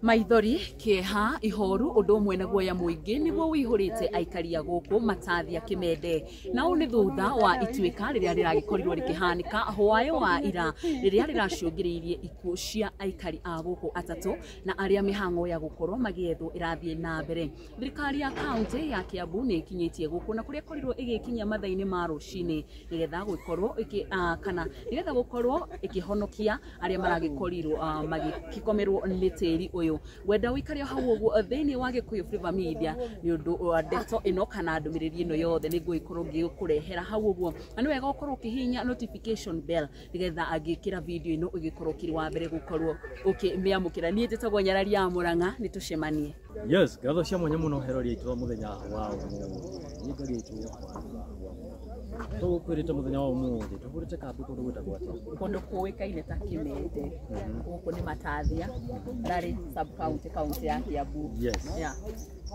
Maithori, kĩeha, ihoru ũndũ ũmwe na guoya mũingĩ nĩguo wĩihũrĩte aikari a gũkũ Matathia Kĩmende. Na ũũ nĩ thutha wa ituĩka rĩrĩa rĩragĩkorirwo rĩkĩhanĩka hwaĩ wa ira rĩrĩa rĩracũngĩrĩirie ikuũ cia aikari a gũkũ atatũ na arĩa mĩhang'o ya gũkorwo magĩethwo ĩrathiĩ na mbere. Thirikari ya kaunti ya Kiambu nĩ ĩkinyĩtie gũkũ na kũrĩa ĩkorirwo ĩgĩkinyia mathaa-inĩ ma rũcinĩ nĩgetha gũkorwo ĩkĩ, kana nĩgetha gũkorwo ĩkĩhonokia arĩa maragĩkorirwo magĩkomerwo nĩ tĩri ũyũ. Ngwenda ũikare o hau ũguo thĩinĩ wa Gĩkũyũ Flavour Media nĩ ũndũ wa ndeto ĩno kana ndũmĩrĩri ĩno yothe nĩ ngũgĩkorwo ngĩkũrehera hau ũguo, na nĩ wega ũkorwo ũkĩhihinya notification bell nĩgetha angĩkĩra video ĩno ũgĩkorwo ũkĩrĩ wa mbere gũkorwo ũkĩmĩamũkĩra. Niĩ njĩtagwo Nyarari ya Mũrang'a, nĩ tũcemanie. Yes, ngatho cia mwanya mũno herori aitũ a mũthenya wa ũmũthĩ. Niĩ ngagĩtwo wa tũgũkwĩrĩte mũthenya wa ũmũthĩ tũhũrĩte kambĩ kũndũ gwĩtagwo atĩa? Kũndũ kũĩkaine ta Kĩmende, gũkũ nĩ Matathia, Rari sub county, kaunti ya Kiambu. Yes. Yeah.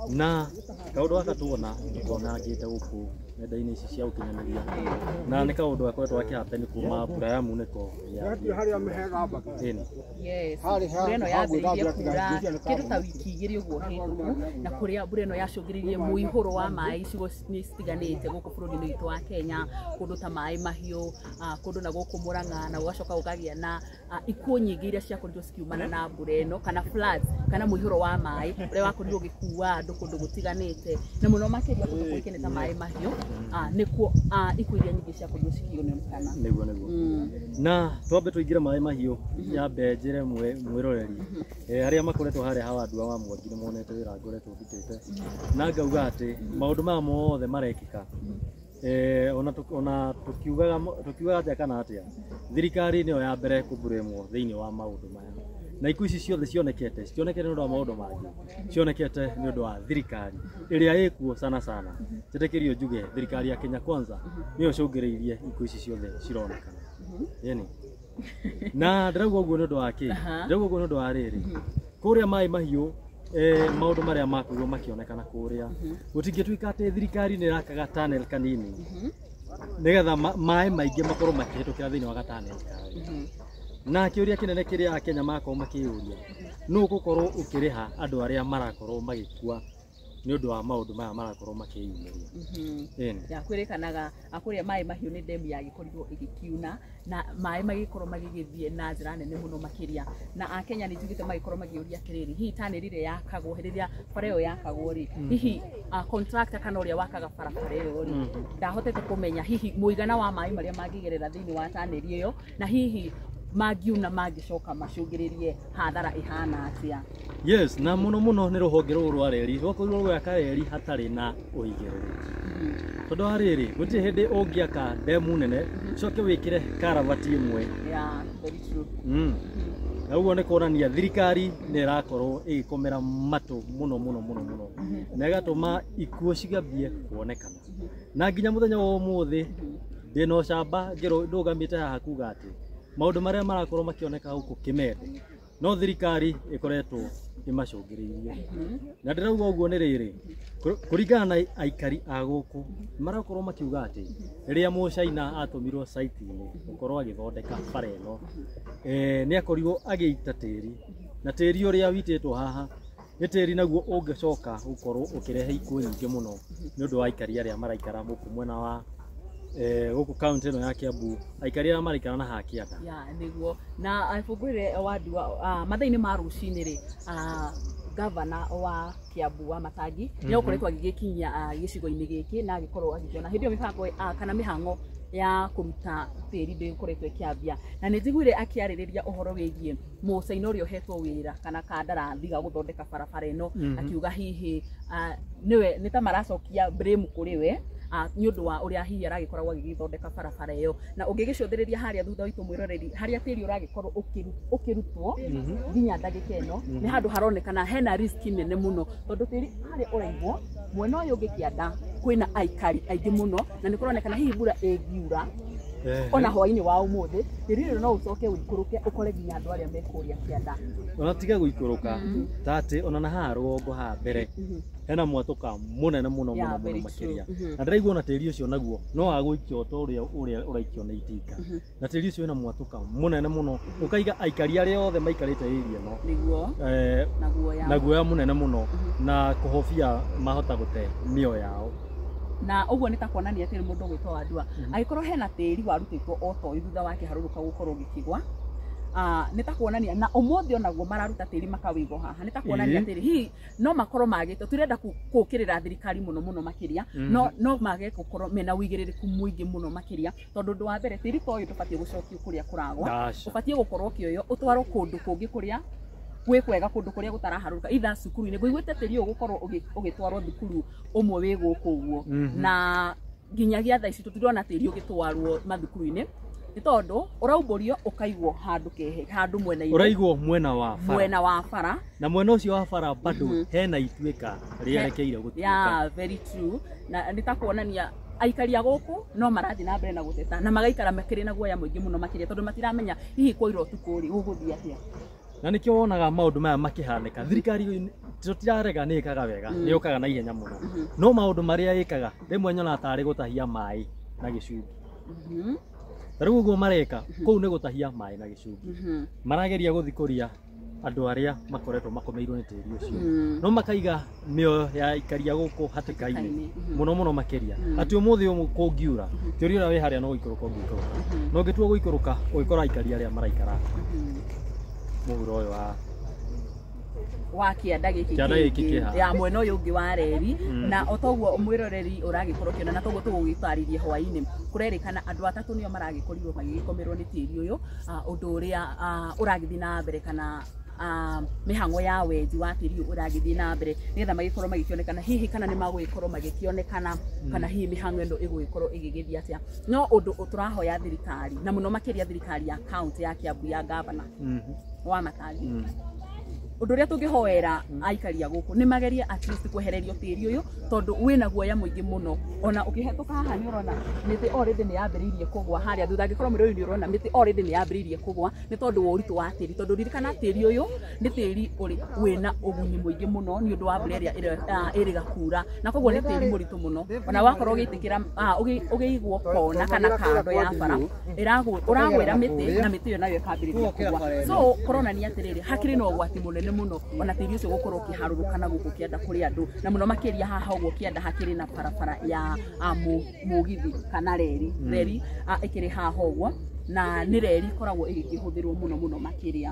Na kaũndũ gaka tuona tũkonangĩte gũkũ nenda-inĩ ici cia ũkinyanĩria, na nĩ kaũndũ gakoretwo gakĩhappen kuma mbura ya munĩko ya ĩni. Yes. Mbura ĩno yambĩrĩirie kura kĩndũ ta wiki 2 ũguo hĩtũku, na kũrĩa mbura ĩno yacũngĩrĩirie mũihũro wa maĩ icigo nĩ citiganĩte gũkũ bũrũri-inĩ witũ wa Kenya, kũndũ ta maĩ mahiũ, kũndũ na gũkũ Mũrang'a, na gũgacoka gũkagĩa na ikuũ nyingĩ iria ciakorirwo cikiumana na mbura ĩno, kana floods, kana mũihũro wa maĩ ũrĩa wakorirwo ũgĩkua andũ kũndũ gũtiganĩte, na mũno makĩria kũndũ kũĩkaine ta maĩ mahiũ, nĩkuo ikuũ iria nyingĩ ciakorirwo cikĩonekana. Nĩguo, nĩguo. Na twambe tũingĩre maĩ mahiũ, nyambe njĩre mwĩroreri, arĩa makoretwo harĩa hawa andũ wa Mwangi nĩ monete wĩra ngoretwo ndutĩte, na ngauga atĩ maũndũ maya mothe marekĩka, ona tũkiugaga atĩa kana atĩa, thirikari nĩyo ya mbere kũmburĩmwo thĩinĩ wa maũndũ maya, na ikuũ ici ciothe cionekete citionekete nĩ ũndũ wa maũndũ mangĩ, cionekete nĩ ũndũ wa thirikari ĩrĩa ĩkuo sana sana. Njĩtĩkĩrio njuge thirikari ya Kenya Kwanza nĩyo ĩcũngĩrĩirie ikuũ ici ciothe cironekana. Yeni. Na ndĩrauga ũguo nĩ ũndũ wa kĩ? Ndĩrauga ũguo nĩ ũndũ wa rĩrĩ, kũrĩa maĩ mahiũ, maũndũ marĩa makorirwo makĩonekana kũrĩa, gũtingĩtuĩka atĩ thirikari nĩ ĩrakaga tunnel kanini nĩgetha maĩ maingĩ makorwo makĩhĩtũkĩra thĩinĩ wa gatunnel karĩa. Na kĩũria kĩnene kĩrĩa Akenya makorwo makĩyũria, nũ ũgũkorwo ũkĩrĩha andũ arĩa marakorwo magĩkua nĩ ũndũ wa maũndũ maya marakorwo makĩyumĩria? Ĩni. Ya kwĩrĩkanaga kũrĩa maĩ mahiũ nĩ ndemu yagĩkorirwo ĩgĩkiuna na maĩ magĩkorwo magĩgĩthiĩ na njĩra nene mũno makĩria, na Akenya nĩ njugĩte magĩkorwo makĩũria atĩrĩrĩ, hihi tunnel ĩrĩa yakagwo rĩrĩa bara ĩyo yakagwo rĩ, hihi contractor kana ũrĩa wakaga barabara ĩyo rĩ, ndahotete kũmenya hihi mũigana wa maĩ marĩa mangĩgerera thĩinĩ wa tunnel ĩyo, na hihi mangiuna mangĩcoka macũngĩrĩrie hathara ĩhana atĩa? Yes, na mũno mũno nĩ rũhonge rũrũ rwa reri rwakorirwo rũgĩaka reri hatarĩ na ũigĩrĩrĩki, tondũ wa rĩrĩ gũtirĩ hĩndĩ ũngĩaka ndemu nene ũcoke wĩkĩre karavati ĩmwe. Yeah, very true. Na ũguo nĩ kuonania thirikari nĩ ĩrakorwo ĩgĩkomera matũ mũno mũno mũno mũno, na ĩgatũma ikuũ cigambie kuonekana. Na nginya mũthenya wa ũmũthĩ ndĩna ũcamba ndũgamĩte haha kuga atĩ maũndũ marĩa marakorwo makĩoneka gũkũ Kĩmende no thirikari ĩkoretwo ĩmacũngĩrĩirie. Na ndĩrauga ũguo nĩ rĩrĩ, kũringana na aikari a gũkũ marakorwo makiuga atĩ rĩrĩa mũcaina atũmirwo site-inĩ gũkorwo agĩthondeka bara ĩno, nĩ akorirwo agĩita tĩri, na tĩri ũrĩa witĩtwo haha nĩ tĩri naguo ũngĩcoka gũkorwo ũkĩrehe ikuũ nyingĩ mũno nĩ ũndũ wa aikari arĩa maraikara gũkũ mwena wa gũkũ kaunti ĩno ya Kiambu, aikari arĩa maraikara na haha kĩanda. Ya, nĩguo. Na bũngũrĩre wandua mathaa-inĩ ma rũcinĩ rĩ, gavana wa Kiambu wa Matangi nĩ akoretwo agĩgĩkinyia gĩcigo-inĩ gĩkĩ, na agĩkorwo agĩkĩona hĩndĩ ĩyo mĩbango kana mĩhang'o ya kũruta tĩri ndĩkoretwo ĩkĩambia. Na nĩ njiguire akĩarĩrĩria ũhoro wĩgiĩ mũcaina ũrĩa ũhetwo wĩra kana kandarathi ga gũthondeka barabara ĩno, akiuga hihi nĩwe nĩ ta maracokia blame kũrĩ we nĩ ũndũ wa ũrĩa hihi aragĩkoragwo agĩgĩthondeka barabara ĩyo. Na ũngĩgĩcũthĩrĩria harĩa thutha witũ mwĩroreri, harĩa tĩri ũragĩkorwo ũkĩrutwo nginya ndagĩka ĩno, nĩ handũ haronekana hena risk nene mũno, tondũ tĩri harĩa ũraigwo mwena ũyũ ũngĩ kĩanda kwĩna aikari aingĩ mũno, na nĩ kũronekana hihi mbura ĩngiura Ona hwainĩ wa ũmũthĩ tĩri ũyũ no ũcoke ũikũrũke ũkore nginya andũ arĩa me kũrĩa kĩanda. Ona tiga gũikũrũka, tatĩ ona na haha rũgongo haha mbere hena mwatũka mũnene mũno mũno mũno makĩria, na ndĩraigua ona tĩri ũcio naguo no wagũikio ta ũrĩa ũraikio nĩ itinga, na tĩri ũcio wĩna mwatũka mũnene mũno ũkaiga aikari arĩa othe maikarĩte area ĩno nĩguo na guoya mũnene mũno na kũhobia mahota gũte mĩoyo yao. Na ũguo nĩ ta kuonania atĩ mũndũ ũgwĩtwo Wandua angĩkorwo hena tĩri warutĩtwo o ta ũyũ thutha wa kĩharũrũka gũkorwo gĩkĩgwa, nĩ ta kuonania na ũmũthĩ onaguo mararuta tĩri makawĩigwo haha, nĩ ta kuonania atĩrĩ hihi no makorwo magĩte, turenda kũũkĩrĩra thirikari mũno mũno makĩria, no mage gũkorwo mena ũigĩrĩrĩku mũingĩ mũno makĩria, tondũ ũndũ wa mbere tĩri ta ũyũ ndũbatiĩ gũcokio kũrĩa kũragwa, ũbatiĩ gũkorwo ũkĩoywo ũtwarwo kũndũ kũngĩ kũrĩa gwĩ kwega, kũndũ kũrĩa gũtaraharũrũka, either cukuru-inĩ. Ngũiguĩte tĩri ũyũ gũkorwo ũgĩtwarwo thukuru ũmwe wĩ gũkũ ũguo, na nginyagia thaa ici tũtirona tĩri ũgĩtwarwo mathukuru-inĩ nĩ tondũ ũraumbũrio ũkaigwo handũ kehe, handũ mwena-inĩ, ũraigwo mwena wa bara, mwena wa bara, na mwena ũcio wa bara bado hena ituĩka rĩerekeire gũtuĩka. Yeah, very true. Na nĩ ta kuonania aikari a gũkũ no marathiĩ na mbere na gũteta na magaikara makĩrĩ na guoya mũingĩ mũno makĩria, tondũ matiramenya hihi kwaura ũtukũ rĩ gũgũthiĩ atĩa. Na nĩkĩo wonaga maũndũ maya makĩhanĩka, thirikari tũtirarega nĩ ĩkaga wega, nĩ yũkaga na ihenya mũno, no maũndũ marĩa ĩkaga rĩmwe nyonaga tarĩ gũtahia maĩ na gĩcungi. Ta rĩu ũguo mareka kũu nĩ gũtahia maĩ na gĩcungi, marageria gũthikũria andũ arĩa makoretwo makomeirwo nĩ tĩri ũcio, no makaiga mĩoyo ya aikaria gũkũ hatĩka-inĩ mũno mũno makĩria, atĩ ũmũthĩ ũyũ kũngiura tĩri ũrĩa wĩ harĩa no gũikũrũka ũngĩikũrũka, na ũngĩtua gũikũrũka ũgĩkora aikari arĩa maraikara mũhuro ũyũ wa kĩanda gĩkĩ ya mwena ũyũ ũngĩ wa reri. Na o toguo mwĩroreri ũragĩkorwo ũkĩona, na toguo tũgũgĩtarĩria hwaĩ-inĩ, kũrerĩkana andũ atatũ nĩo maragĩkorirwo magĩgĩkomerwo nĩ tĩri ũyũ, ũndũ ũrĩa ũragĩthiĩ na mbere kana mĩhang'o ya wenji wa tĩri ũyũ ũragĩthiĩ na mbere nĩgetha magĩkorwo magĩkĩonekana hihi kana nĩ magũgĩkorwo magĩkĩonekana kana hihi mĩhang'o ĩno ĩgũgĩkorwo ĩgĩgĩthiĩ atĩa. No ũndũ tũrahoya thirikari na mũno makĩria thirikari ya kaunti ya Kiambu ya gavana wa Matangi, ũndũ ũrĩa tũngĩhoera aikari a gũkũ nĩ magerie at least kwehererio tĩri ũyũ, tondũ wĩna guoya mũingĩ mũno. Ona ũkĩhetũka haha nĩ ũrona mĩtĩ already nĩ yambĩrĩirie kũgwa harĩa thutha, angĩkorwo mwĩrori nĩ ũrona mĩtĩ already nĩ yambĩrĩirie kũgwa nĩ tondũ wa ũritũ wa tĩri, tondũ ririkana tĩri ũyũ nĩ tĩri ũrĩ wĩna ũguni mũingĩ mũno nĩ ũndũ wa mbura ĩrĩa ĩrĩga kura, na koguo nĩ tĩri mũritũ mũno. Ona wakorwo ũgĩitĩkĩra ũgĩigwo kona kana kando ya bara ũragwĩra mĩtĩ na mĩtĩ ĩyo nayo ĩkambĩrĩria kũgwa, so kũronania atĩrĩrĩ hakĩrĩ na ũgwati mũnene mũno ona tĩri ũcio gũkorwo ũkĩharũrũka na gũkũ kĩanda kũrĩ andũ, na mũno makĩria haha ũguo kĩanda hakĩrĩ na barabara ya mũgithi kana reri, reri ĩkĩrĩ haha ũguo, na nĩ reri ĩkoragwo ĩgĩkĩhũthĩrwo mũno mũno makĩria.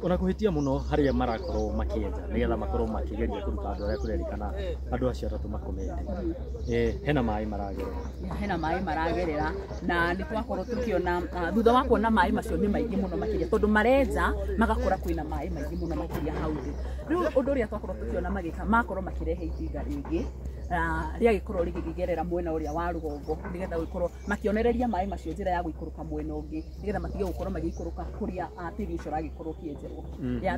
Ona kũhĩtia mũno harĩa marakorwo makĩenja nĩgetha makorwo makĩgeria kũruta andũ arĩa kũrerĩkana andũ acio atatũ makomete, hena maĩ maragerera, hena maĩ maragerera, na nĩ twakorwo tũkĩona thutha wa kuona maĩ macio nĩ maingĩ mũno makĩria, tondũ marenja magakora kwĩna maĩ maingĩ mũno makĩria hau thĩ. Rĩu ũndũ ũrĩa twakorwo tũkĩona magĩka, makorwo makĩrehe itinga rĩngĩ rĩagĩkorwo rĩgĩkĩgerera mwena ũrĩa wa rũgongo nĩgetha gũkorwo makĩonereria maĩ macio njĩra ya gũikũrũka mwena ũngĩ nĩgetha matige gũkorwo magĩikũrũka kũrĩa tĩri ũcio ũragĩkorwo ũkĩenjerwo.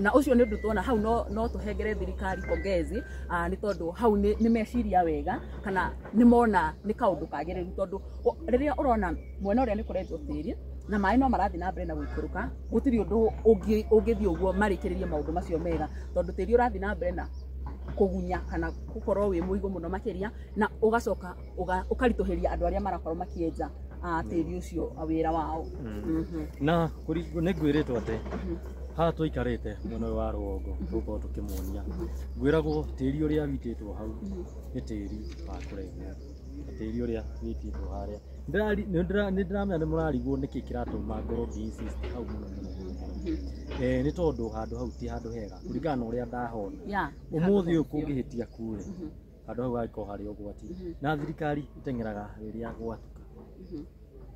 Na ũcio nĩ ũndũ tuona hau no tũhengere thirikari pongezi, nĩ tondũ hau nĩ meciria wega kana nĩ mona nĩ kaũndũ kagĩrĩru, tondũ rĩrĩa ũrona mwena ũrĩa nĩ kũrenjwo tĩri na maĩ no marathiĩ na mbere na gũikũrũka, gũtirĩ ũndũ ũngĩthiĩ ũguo marĩkĩrĩrie maũndũ macio mega, tondũ tĩri ũrathiĩ na mbere na kũgunya kana gũkorwo wĩ mũigũ mũno makĩria, na ũgacoka ũkaritũhĩria andũ arĩa marakorwo makĩenja tĩri ũcio wĩra wao. Na nĩ ngwĩrĩtwo atĩ haha tũikarĩte mwena ũyũ wa rũgongo tũgũkorwo tũkĩmuonia, ngwĩragwo tĩri ũrĩa witĩtwo hau nĩ tĩri wa kũrengwo, na tĩri ũrĩa witĩtwo harĩa nĩ ndĩramenya nĩ mũrarigwo nĩkĩ kĩratũma ngorwo ngĩ insist hau mũno mũno mũno, nĩ tondũ handũ hau ti handũ hega kũringana na ũrĩa ndahona. Ũmũthĩ ũyũ kũngĩhĩtia kure handũ hau hangĩkorwo harĩ ũgwati, na thirikari ĩteng'eraga rĩrĩa gwatuka,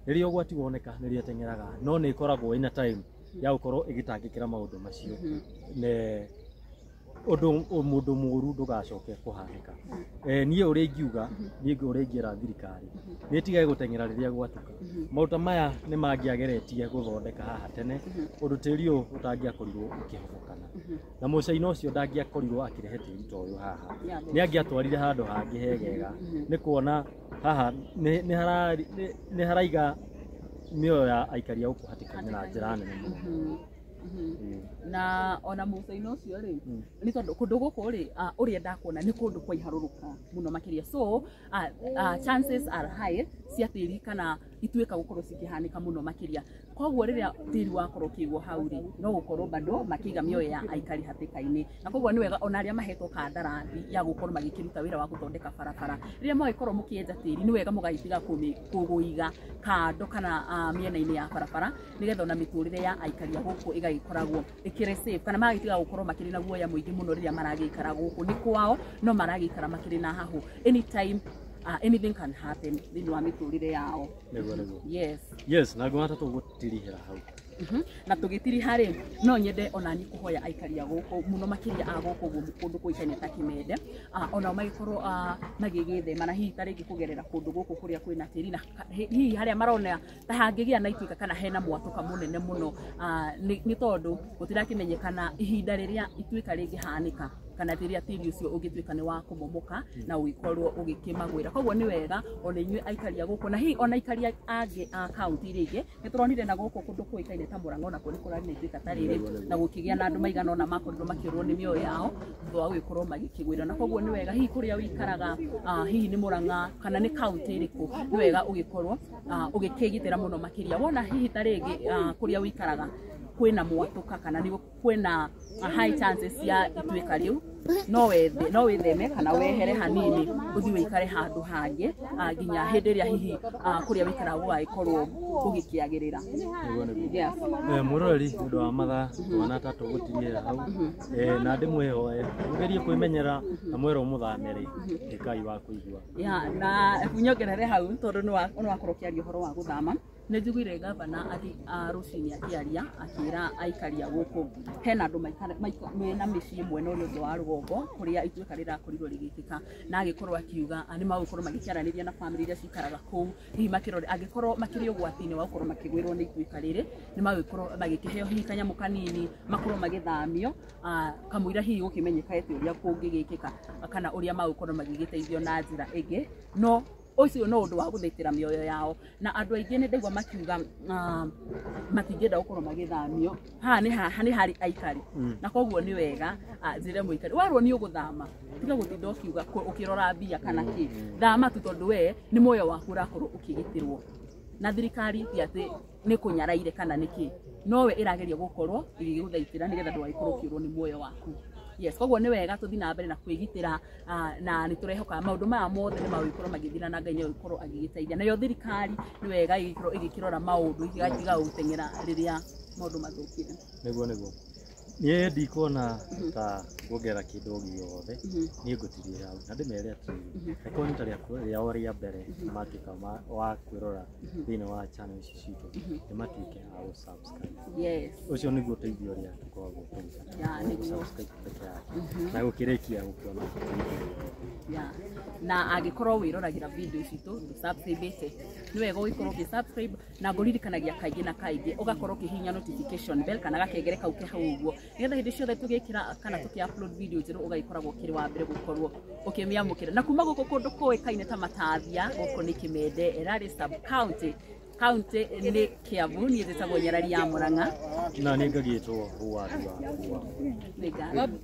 rĩrĩa ũgwati woneka nĩrĩo ĩteng'eraga, no nĩ ĩkoragwo ĩna time ya gũkorwo ĩgĩtangĩkĩra maũndũ macio, ũndũ mũndũ mũru ndũgacoke kũhanĩka. Niĩ ũrĩa ingiuga, niĩ ũrĩa ingĩra thirikari nĩ ĩtigage gũteng'era rĩrĩa gwatuka. Maũndũ maya nĩ mangĩageretie gũthondeka haha tene ũndũ tĩri ũyũ ũtangĩakorirwo ũkĩhobokana, na mũcaina ũcio ndangĩakorirwo akĩrehe tĩri ta ũyũ haha, nĩ angĩatwarire handũ hangĩ hegega, nĩ kuona haha nĩ haraiga mĩoyo ya aikari a gũkũ hatĩka-inĩ na njĩra nene mũno. Na ona muca-inĩ ũcio rĩ, nĩ tondũ kũndũ gũkũ rĩ, ũrĩa ndakuona nĩ kũndũ kwa iharũrũka mũno makĩria, so chances are high cia tĩri kana ituĩka gũkorwo cikĩhanĩka mũno makĩria. Koguo rĩrĩa tĩri wakorwo ũkĩigwo hau rĩ, no gũkorwo bado makĩiga mĩoyo ya aikari hatĩka-inĩ. Na koguo nĩ wega ona arĩa mahetwo kandarathi ya gũkorwo magĩkĩruta wĩra wa gũthondeka barabara, rĩrĩa mwagĩkorwo mũkĩenja tĩri, nĩ wega mũgagĩtiga kũwĩiga kando kana mĩena-inĩ ya barabara, nĩgetha ona mĩtũrĩre ya aikari a gũkũ ĩgagĩkoragwo ĩkĩrĩ safe, kana magagĩtiga gũkorwo makĩrĩ na guoya mũingĩ mũno rĩrĩa maragĩikara gũkũ. Nĩ kwao, no maragĩikara makĩrĩ na hahũ. Anytime anything can happen thĩinĩ wa mĩtũrĩre yao. Nĩguo, nĩguo. Yes. Yes, na ngona ta tũgũtirihĩra hau. Na tũgĩtiriha rĩ, no nyende ona niĩ kũhoya aikari a gũkũ mũno makĩria a gũkũ ũguo kũndũ kũĩkaine ta Kĩmende, onao magĩkorwo magĩgĩthema na hihi ta rĩngĩ kũgerera kũndũ gũkũ kũrĩa kwĩna tĩri, na hihi harĩa marona ta hangĩgĩa na ituĩka kana hena mwatũka mũnene mũno, nĩ tondũ gũtirakĩmenyekana ihinda rĩrĩa ituĩka rĩngĩhanĩka kana rĩrĩa tĩri ũcio ũngĩtuĩka nĩ wa kũmomoka na ũgĩkorwo ũgĩkĩmagwĩra. Koguo nĩ wega ona inyuĩ aikari a gũkũ na hihi ona aikari angĩ a kaunti iria ingĩ, nĩ tũronire na gũkũ kũndũ kũĩkaine ta Mũrang'a onakuo nĩ kũrarĩ na ituĩka ta rĩrĩ, na gũkĩgĩa na andũ maigana ũna makorirwo makĩũrwo nĩ mĩoyo yao thutha wa gũgĩkorwo magĩkĩgwĩra. Na koguo nĩ wega hihi kũrĩa ũikaraga, hihi nĩ Mũrang'a kana nĩ kaunti ĩrĩkũ, nĩ wega ũgĩkorwo ũgĩkĩgitĩra mũno makĩria. Wona hihi ta rĩngĩ kũrĩa ũikaraga kwĩna mwatũka kana nĩ kwĩna high chances ya ituĩka rĩu, no wethe, no wĩtheme kana wehere hanini ũthiĩ ũikare handũ hangĩ, nginya hĩndĩ ĩrĩa hihi kũrĩa ũikaraga gũgagĩkorwo gũgĩkĩagĩrĩra. Nĩguo, nĩguo. Yes. Mwĩroreri, nĩ ũndũ wa mathaa twana ta tũgũtirihĩra hau. Na ndĩmwĩhoe mũgerie kwĩmenyera na mwerwo mũthame rĩ, ĩkai wa kũigua. Ya, na nyongerere hau tondũ nĩ wakorwo ũkĩaria ũhoro wa gũthama, nĩ njiguire gavana rũcinĩ akĩaria akĩra aikari a gũkũ hena andũ mena mĩciĩ mwena ũrĩa ũngĩ wa rũgongo kũrĩa ituĩka rĩrakorirwo rĩgĩkĩka, na agĩkorwo akiuga nĩ magũkorwo magĩkĩaranĩria na bamĩrĩ iria cikaraga kũu, hihi makĩrore angĩkorwo makĩrĩ ũgwati-inĩ wa gũkorwo makĩgwĩrwo nĩ ituĩka rĩrĩ, nĩ magũkorwo magĩkĩheo hihi kanyamũ kanini makorwo magĩthamio, kamũira hihi gũkĩmenyeka atĩ ũrĩa kũngĩgĩkĩka kana ũrĩa magũkorwo magĩgĩteithio na njĩra ĩngĩ. No ũcio no ũndũ wa gũthaitĩra mĩoyo yao. Na andũ aingĩ nĩ ndaigua makiuga matingĩenda gũkorwo magĩthamio. Haha nĩ harĩ aikari, na koguo nĩ wega njĩre mũikari werwo nĩ ũgũthama, tiga gũtinda ũkiuga ũkĩrora mbia kana kĩ, thama tu tondũ we nĩ muoyo waku ũrakorwo ũkĩgitĩrwo na thirikari, ti atĩ nĩ kũnyaraire kana nĩ kĩ, nowe ĩrageria gũkorwo ĩgĩgũthaitĩra nĩgetha ndũgagĩkorwo ũkĩũrwo nĩ muoyo waku. Yes, koguo nĩ wega tũthiĩ na mbere na kwĩgitĩra, na nĩ tũrehoka maũndũ maya mothe nĩ magũgĩkorwo magĩthira na Ngai nĩ egũkorwo agĩgĩteithia. Nayo thirikari nĩ wega ĩgĩkorwo ĩgĩkĩrora maũndũ, ĩgatiga gũteng'era rĩrĩa maũndũ mathũkire. Nĩguo, nĩguo. Niĩ ndikuona ta kuongerera kĩndũ o gĩothe, niĩ ngũtirihĩra hau na ndĩmere atĩrĩrĩ, angĩkorwo nĩ ta rĩao rĩa mbere matuĩka wa kwĩrora thĩinĩ wa channel ici citũ, nĩ matuĩke a gũ-subscribe. Ũcio nĩguo ũteithio ũrĩa tũkoragwo tũgĩbatara. Ya, nĩguo. Gũ-subscribe peke yake na gũkĩrĩkia gũkĩona video. Ya. Na angĩkorwo wĩroragĩra video citũ ndũ-subscribe-ĩte, nĩ wega ũgĩkorwo ũgĩ-subscribe, na ngũririkanagia kaingĩ na kaingĩ ũgakorwo ũkĩhihinya notification bell kana gakengere kau ke hau ũguo, nĩgetha hĩndĩ ciothe tũgĩkĩra kana tũkĩ-upload video njerũ ũgagĩkoragwo ũkĩrĩ wa mbere gũkorwo ũkĩmĩamũkĩra. Na kuma gũkũ kũndũ kũĩkaine ta Matathia, gũkũ nĩ Kĩmende, Ĩrarĩ sub county, county nĩ Kiambu. Niĩ njĩtagwo Nyarari ya Mũrang'a. Na nĩ ngagĩtwo Hũwari wa Hũwa. Nĩ ngatho.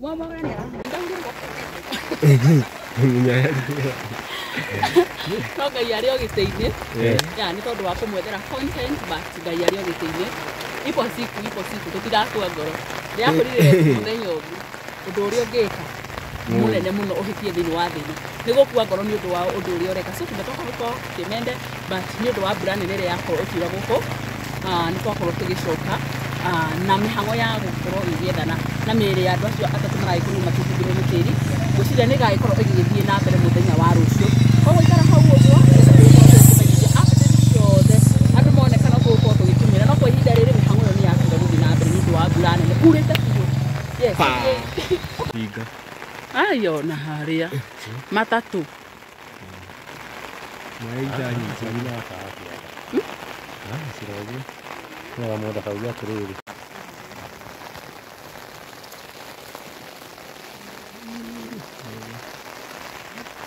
No Ngai arĩ o gĩtĩ-inĩ ya nĩ tondũ wa kũmwethera content, but Ngai arĩ o gĩtĩ-inĩ. Ipo siku, ipo siku tũtirakua ngoro. Ndĩrakwĩrire mũthenya ũngĩ, ũndũ ũrĩa ũngĩka mũnene mũno ũhĩtie thĩinĩ wa thĩ ĩno nĩ gũkua ngoro nĩ ũndũ wa ũndũ ũrĩa ũreka. So tumetoka huko Kimende, but nĩ ũndũ wa mbura nene ĩrĩa yakorwo ĩkiura gũkũ, nĩ twakorwo tũgĩcoka na mĩhang'o ya gũkorwo ĩgĩethana na mĩĩrĩ ya andũ acio atatũ maragĩkorirwo makĩhumbĩrwo nĩ tĩri, ngwĩciria nĩ ĩgagĩkorwo ĩgĩgĩthiĩ na mbere mũthenya wa rũciũ. Koguo ikara hau ũguo nĩgetha tũgĩkorwo tũgĩkũmenyithia update ciothe andũ monekana tũgũkorwo tũgĩkinyĩra. No kwa ihinda rĩrĩ mĩhang'o ĩyo nĩ yatiga gũthiĩ na mbere nĩ ũndũ wa mbura nene kurĩte biũ. Yes. Hinga. Ayo na harĩa matatũ. Maitha nyingĩ. Ciroguo. Nĩgetha mũndũ akauga atĩrĩrĩ.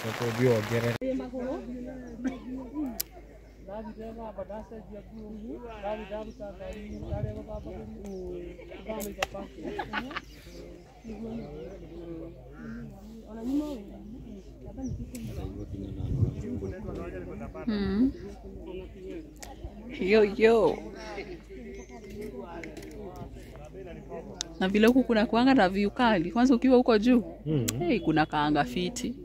Coka ũthiĩ wongerere. Yo yo. Na vile huku kuna kuanga na view kali. Kwanza ukiwa huko juu. Hey, kuna kaanga fiti.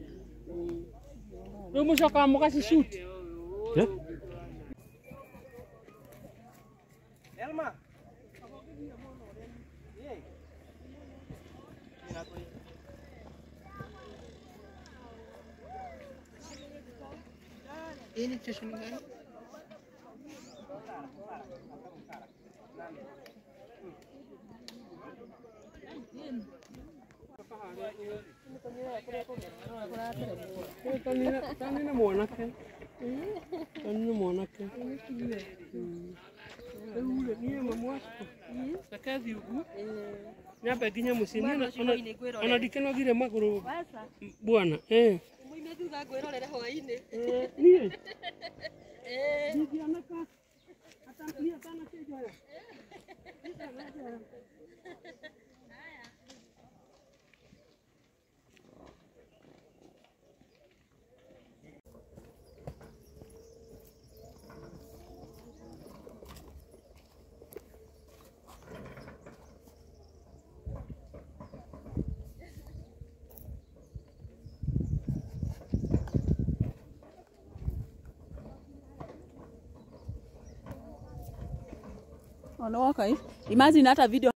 Yeah? Elma. Nyambe nginya muciĩ ona ndikenogire magũrũ bwana Muime thutha ngwĩrorere hwaĩ-inĩ. Niĩ ndingĩoneka niĩ atanakĩnjoya. Ona waka, imagine hata video.